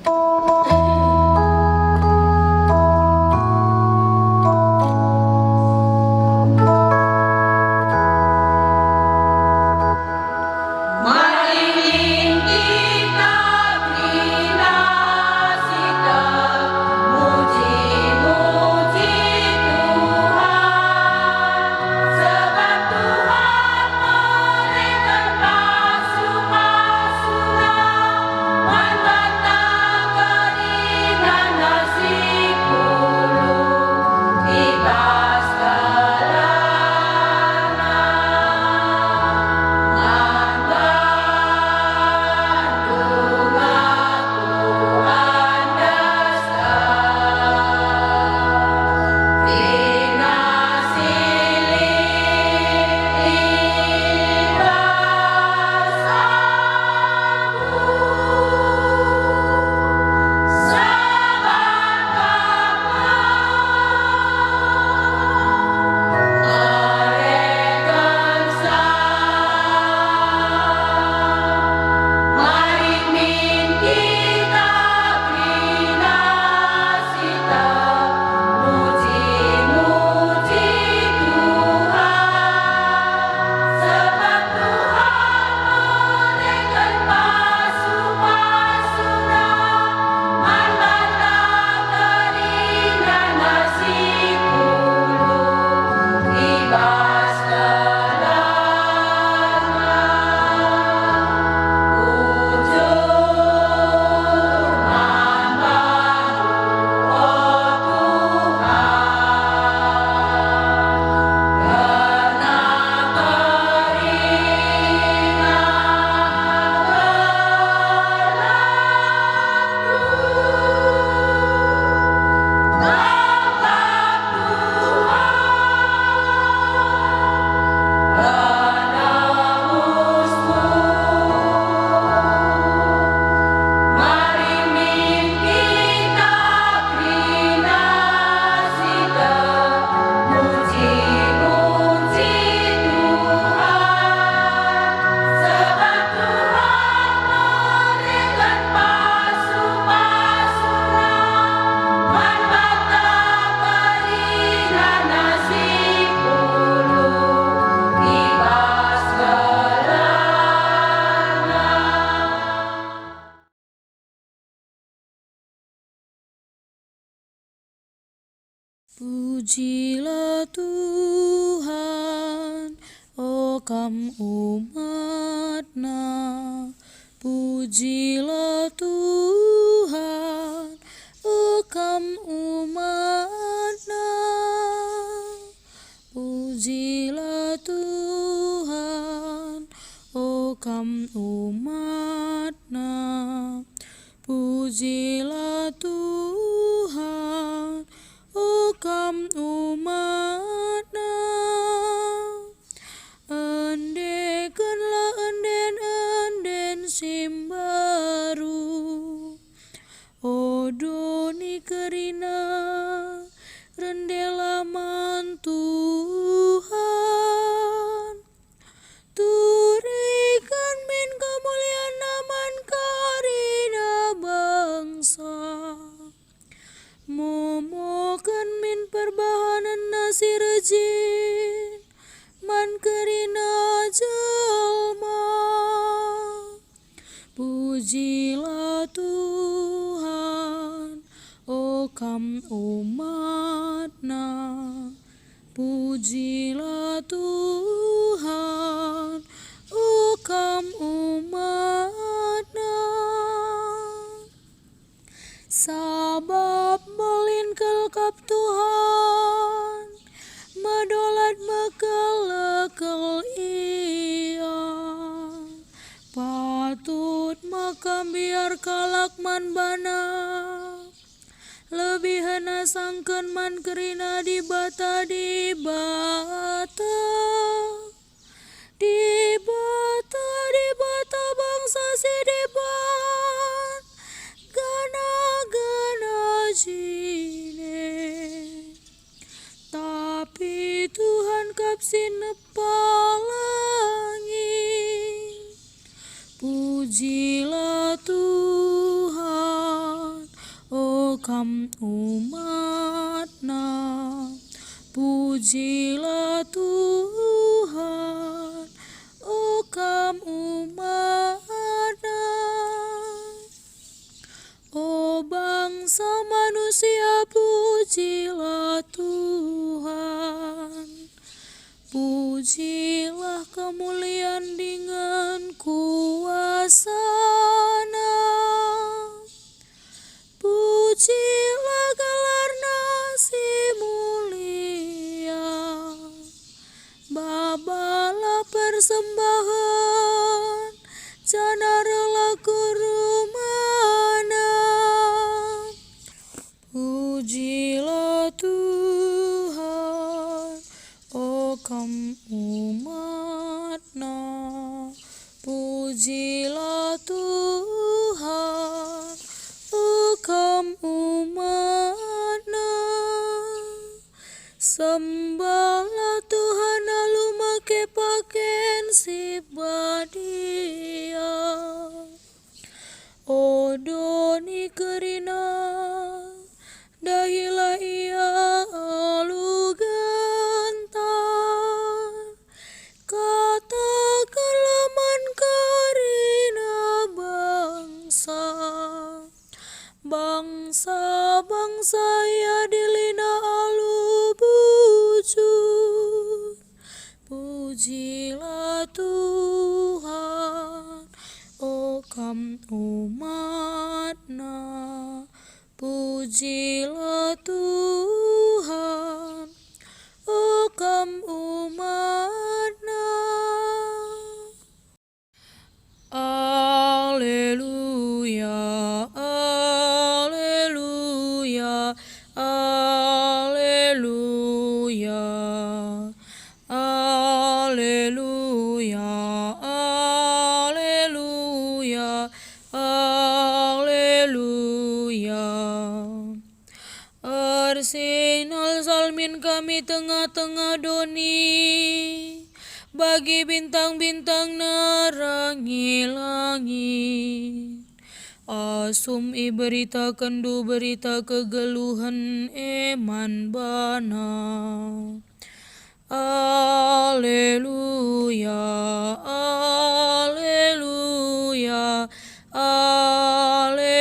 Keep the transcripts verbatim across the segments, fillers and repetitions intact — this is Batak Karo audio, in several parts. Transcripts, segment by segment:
Mari kita kerina sitep muji-muji Tuhan, sebab Tuhan mereken pasu-pasuNa man banta kerina si pulung i bas gelarNa. Man bandu aku andesken, kerina si lit i bas aku, sabap Bapa mereken sa. Mari min kita kerina sitep muji-muji Tuhan, sebab Tuhan mereken pasu-pasuNa man banta kerina si pulung i bas gelarNa. Bujur man bandu, o Tuhan, kerna kerina gelarNdu. Tuhan, penebusku. Mari min kita kerina sitep muji-muji Tuhan, sebab Tuhan mereken pasu-pasuNa man banta kerina si pulung i bas gelarNa. Pujilah Tuhan, o kam umatNa. Pujilah Tuhan, o kam umatNa. Pujilah Tuhan, o kam umatNa. Pujilah Tuhan, o kam umatNa. Endekenlah enden-enden si mbaru. O doni kerina, rendelah man Tuhan. Turiken min kemulianNa man kerina bangsa. Momoken min perbahanenNa si rejin man kerina jelma. Pujilah Tuhan, o kam umatNa. Pujilah Tuhan, o kam umatNa. Sabap mbelin kal kap Tuhan, medolat mekel-ekel Ia. Patut maka mbiar kalak man baNa, lebihen asangken man kerina dibata-dibata. Dibata, Dibata bangsa si deban, gana-gana jine. Tapi Tuhan kap si nepa langit. Pujilah Tuhan. kam umatNa. Pujilah Tuhan, o kam umatNa. O bangsa manusia, pujilah Tuhan. Pujilah kemulian dingen kuasaNa. Pujilah gelarNa si mulia. Babalah persembahen, janah rehlah ku rumahNa. Pujilah Tuhan, o kam umatNa. Pujilah Tuhan, o kam umatNa. Sembahlah Tuhan alu make paken si badia. O doni kerina, dahilah ia alu gentar. Katakenlah man kerina bangsa, bangsa-bangsa iadilina alu bujur. Pujilah Tuhan, o kam umatNa. Pujilah Tuhan, o kam umatNa. Aleluya, aleluya, aleluya. Aleluya, aleluya, aleluya. Ersinalsal min kam i tengah-tengah doni, bagi bintang-bintang nerang i langit. Asum iberitakenndu berita kegeluhen e man bana. Aleluya, aleluya, aleluya.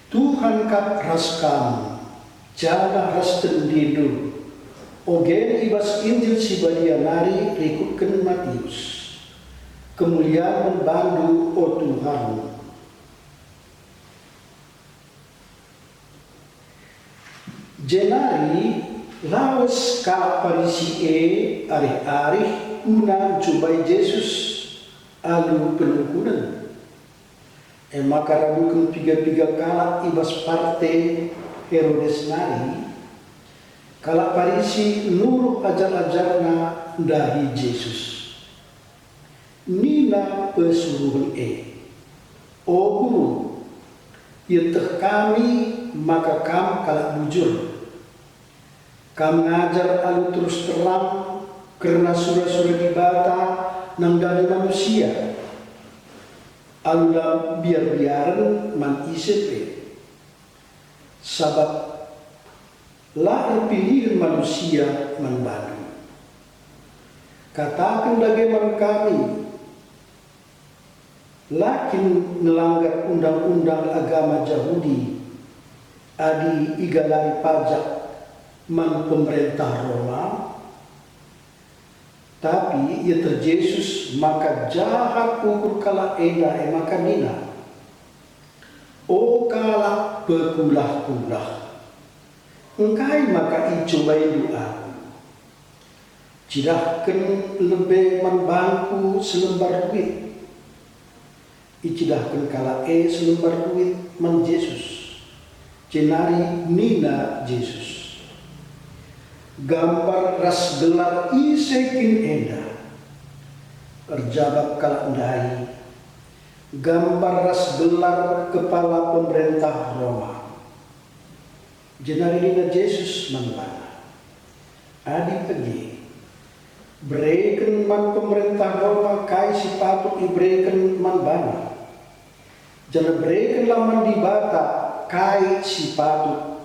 Tuhan kap ras kam, janah ras tendindu. Ogen i bas Injil si Badia nari rikutken Matius. Kemulian man bandu, o Tuhan. Jenari lawes kalak Parisi e arih-arih guna ncubai Jesus alu penungkunen. E maka raduken piga-piga kalak i bas parte Herodes nari, kalak Parisi nuruh ajar-ajarna ndahi Jesus. Nina pesuruhen e, "O Guru, ieteh kami maka Kam kalak bujur. Kam ngajar alu terus terang kerna sura-sura Dibata nandangi manusia, alu la biar-biaren man ise pe. Sabap la erpilihen manusia man bandu. Kataken dage man kami, la kin ngelanggar undang-undang agama Jahudi adi igalari pajak man pemerentah Roma?" Tapi ieteh Jesus maka jahat ukur kalak enda, e maka nina, "O kalak pekulah-kulah, engkai maka icubaindu Aku? Cidahken lebe man bangKu selembar duit." Icidahken kalak e selembar duit man Jesus, jenari nina Jesus, "Gambar ras gelar ise kin enda?" Erjabap kalak ndai, "Gambar ras gelar kepala pemerentah Roma." Jenari nina Jesus man bana, "Adi bage, Bereken man pemerentah Roma kai si patut ibereken man bana, janah berekenlah man Dibata kai si patut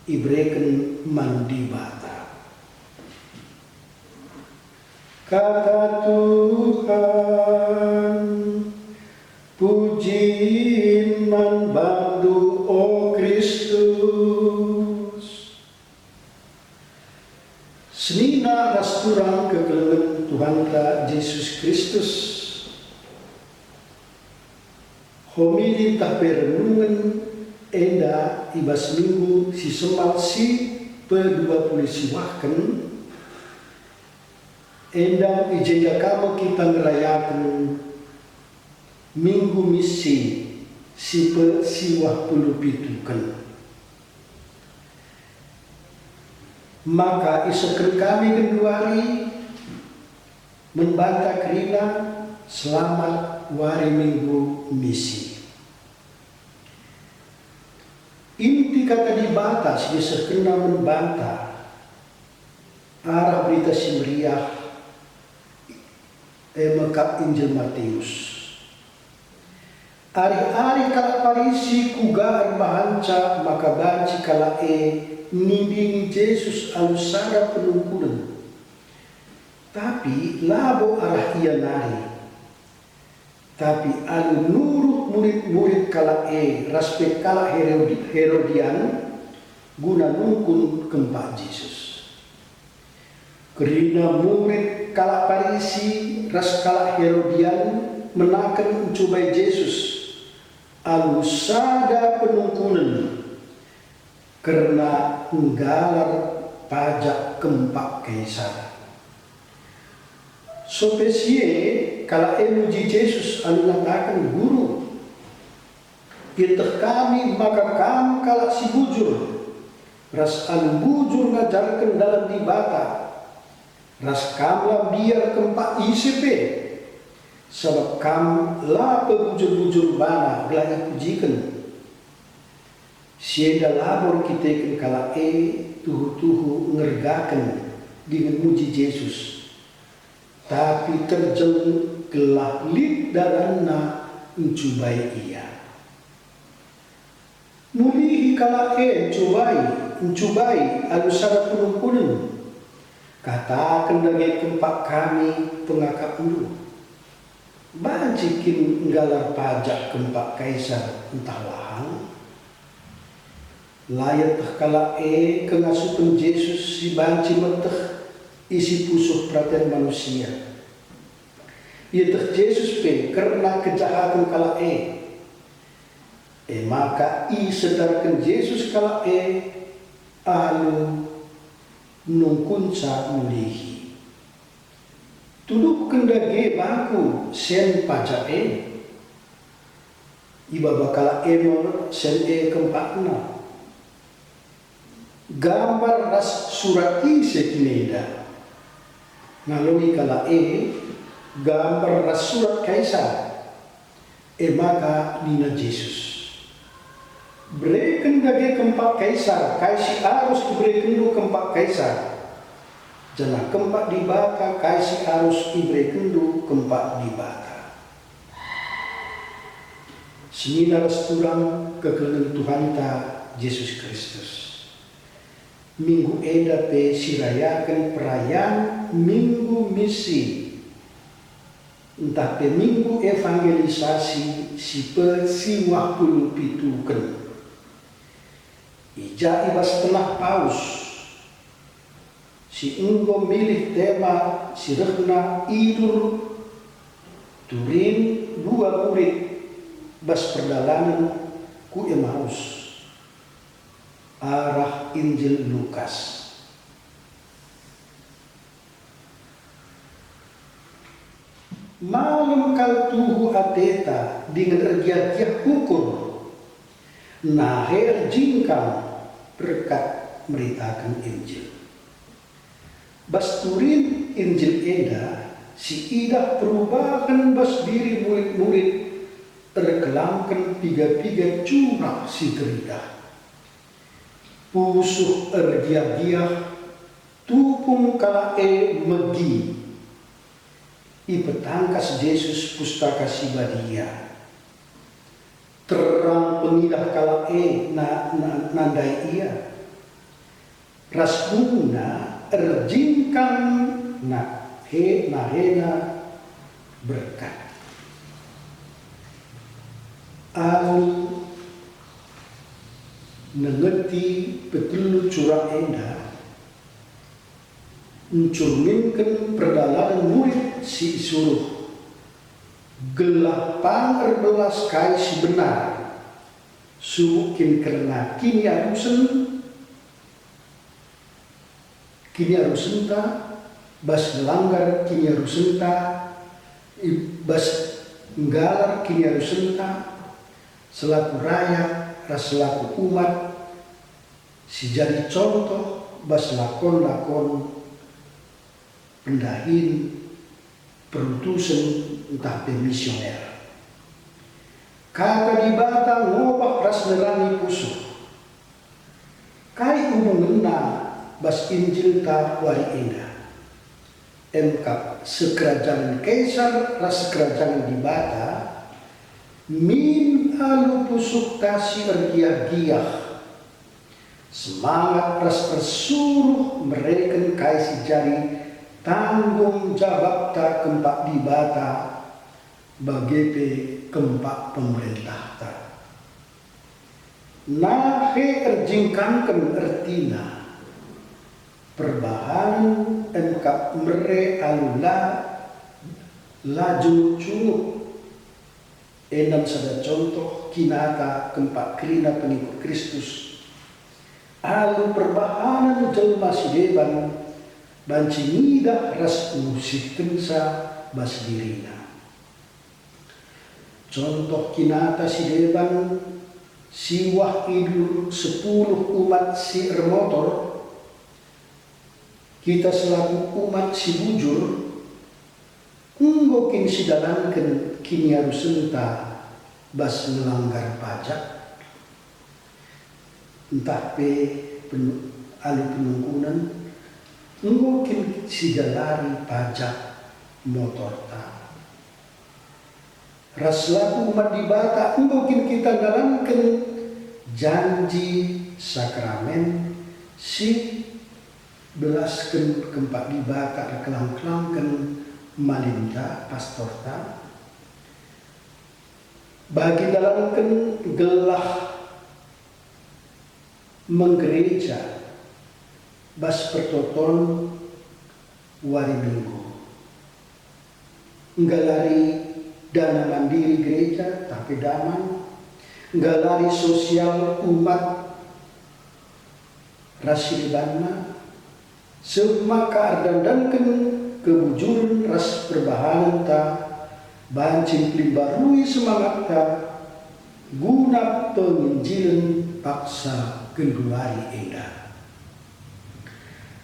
ibereken man Dibata. Kata Tuhan. Pujin man bandu, o Kristus. Senina ras turang kekelengen Tuhanta Jesus Kristus. Homili ntah pe renungen enda i bas minggu si semal si pedua puluh siwahken, enda i jenda ka me kita ngerayaken Minggu Misi si pe siwah puluh pituken. Maka isehken kami genduari man banta kerina, selamat wari Minggu Misi. Inti Kata Dibata si isehkenna man banta arah Berita Si Meriah, e me kap Injil Matius. Arih-arih kalak Parisi kuga erbahanca maka banci kalak e nindingi Jesus alu sada penungkunen. Tapi labo arah ia nari, tapi alu nuruh murid-murid kalak e ras pe kalak Herodi-, Herodian guna nungkun kempak Jesus. Kerina murid kalak Parisi ras kalak Herodian menaken ncubai Jesus alu sada penungkunen kerna nggalar pajak kempak Kaisar. Sope si e, kalak e muji Jesus alu ngataken, "Guru, ieteh kami maka Kam kalak si bujur, ras alu bujur ngajarken dalan Dibata, ras Kam la mbiar kempak ise pe, sabap Kam la pebujur-bujur bana gelah ipujiken." Si enda labo erkiteken kalak e tuhu-tuhu ngergaken dingen muji Jesus, tapi terjeng gelah lit dalanna ncubai ia. Mulihi kalak e ncubai, ncubai alu sada penungkunen, "Kataken dage kempak kami pengakapndu. Banci kin nggalar pajak kempak Kaisar ntah lahang?" La ieteh kalak e kengasupen Jesus si banci meteh isi pusuh peraten manusia. Ieteh Jesus pe kerna kejahaten kalak e. E maka isedarken Jesus kalak e alu nungkunca mulihi. "Tuduhken dage bangku sen pajak e." Ibaba kalak e me sen e kempakna. "Gambar ras surat ise kin enda?" Ngaloi kalak e, "Gambar ras surat Kaisar." E maka nina Jesus, "Bereken dage kempak Kaisar kai si arus iberekenndu kempak Kaisar, janah kempak Dibata kai si arus iberekenndu kempak Dibata." Senina ras turang kekelengen Tuhanta Jesus Kristus. Minggu enda pe sirayaken perayaan Minggu Misi, ntah pe Minggu Evangelisasi si pe siwah puluh pituken. I ja i bas tengah Paus, si enggo milih tema si rehna idur Turin dua murid bas perdalanen ku Emaus, arah Injil Lukas. Malem kal tuhu ateta dingen ergiah-giah ukur, nahe erjingkang berkat meritaken Injil. Bas Turin Injil enda, siidah perubahen bas diri murid-murid erkelangken piga-piga curah si teridah. Pusuh ergiah-giah, Tupung kalak e megi, ipetangkas Jesus Pustaka Si Badia. Terang pengidah kalak e na-, na-, nandai ia. Ras guna erjingkang na-, he-, nahena berkat. Alu nengeti peteluh curak enda, ncurminken perdalanen murid si isuruh, gelah pang erbelas kai si benar, subuk kin kerna kiniarusen, kiniarusenta, bas ngelanggar kiniarusenta, i bas nggalar kiniarusenta, selaku rayat ras selaku umat, si jadi contoh bas lakon-lakon pendahin, perutusen, ntah pe misioner. Kata Dibata ngobah ras nerangi pusuh. Kai hubungenna bas Injilta wari enda? Emkap sekerajangen Kaisar ras sekerajangen Dibata, min alu pusuhta si ergiah-giah. Semangat ras ersuruh mereken kai si jadi tanggung jabapta kempak Dibata, bage pe kempak pemerentahta. Nahe erjingkangken ertina, perbahanen emkap mere alu la, la jungut-jungut. Enda me sada contoh kinata kempak kerina pengikut Kristus. Alu perbahanen jelma si deban banci ngidah ras ngusihkenca bas dirina. Contoh kinata si deban, siwah idur sepuluh umat si ermotor. Kita selaku umat si bujur, enggo kin sidalanken kiniarusenta bas ngelanggar pajak? Ntah pe penu-, alu penungkunen, enggo kin sigalari pajak motorta? Ras selaku umat Dibata, enggo kin kita ndalanken janji sakramen si belasken kempak Dibata erkelang-kelangken malinta, pastorta? Bagi ndalanken gelah menggereja bas pertoton wari Minggu. Nggalari dana mandiri gereja, tapi daman, nggalari sosial umat ras si debanna, seh maka erdandanken kebujuren ras perbahanenta banci mpelimbarui semangatta guna penginjilen paksa genduari enda.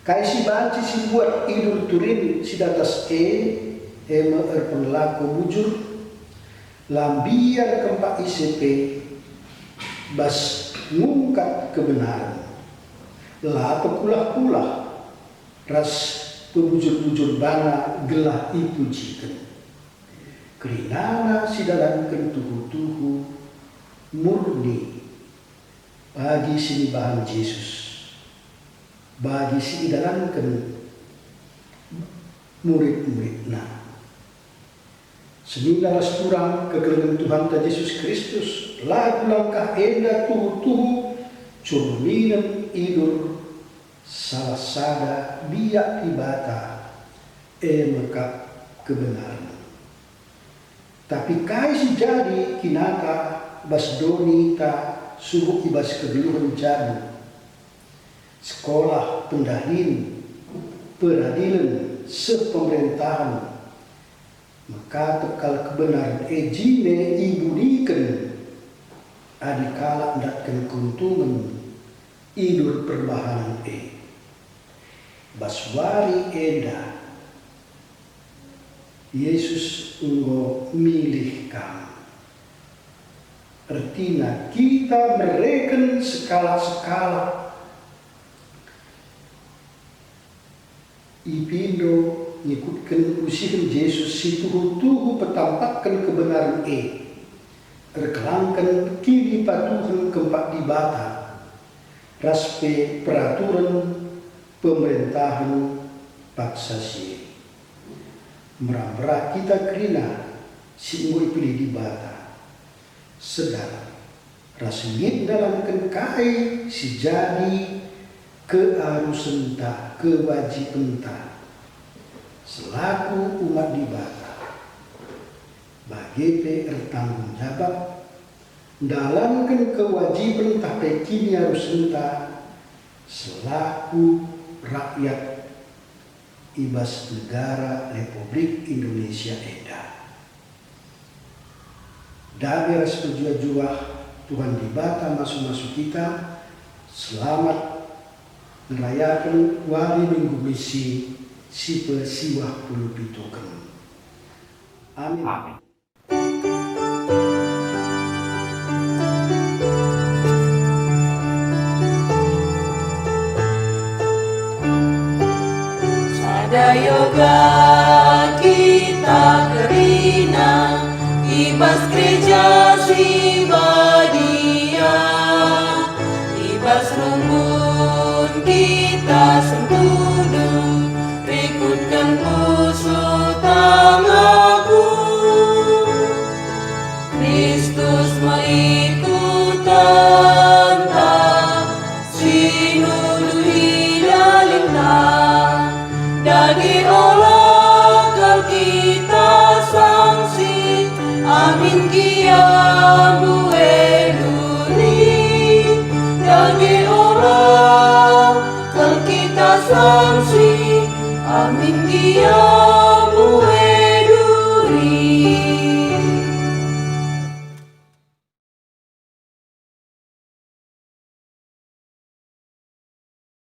Kai si banci sibuat idur Turin si datas e, e me erpengelako bujur, la mbiar kempak ise pe bas ngungkap kebenaren, la pekulah-kulah ras pebujur-bujur bana gelah ipujiken. Kerinana sidalanken tuhu-tuhu murni bagi si nibahan Jesus, bagi si idalanken murid-muridNa. Senina ras turang kekelengen Tuhanta Jesus Kristus, lagu langkah enda tuhu-tuhu curminen idur salah sada biak Dibata, e me kap kebenaren. Tapi kai si jadi kinata bas donita subuk i bas kegeluhen jabu, sekolah, pendahin, peradilen, seh pemerentahen, mekatep kal kebenaren e jine ibuniken adi kalak ndatken keuntungen idur perbahanen e. Bas wari enda, Yesus enggo milih kam. Ertina kita mereken sekala-sekala Ipindo ngikutken usihen Jesus si tuhu-tuhu petampakken kebenaren e, erkelangken kinipatuhen kempak Dibata, ras pe peraturen pemerentahen paksa si e. Mera-mera kita kerina si enggo ipilih Dibata, sedar ras nggit ndalanken kai si jadi kearusenta, kewajibenta selaku umat Dibata, bage pe ertanggung jabap ndalanken kewajiben tah pe kiniarusenta selaku rakyat i bas negara Republik Indonesia enda. Dage ras mejuah-juah Tuhan Dibata masu-masu kita, selamat ngerayaken wari Minggu Misi si pesiwah puluh pituken. Amin. Amin. Sada yoga kita kerina i bas gereja si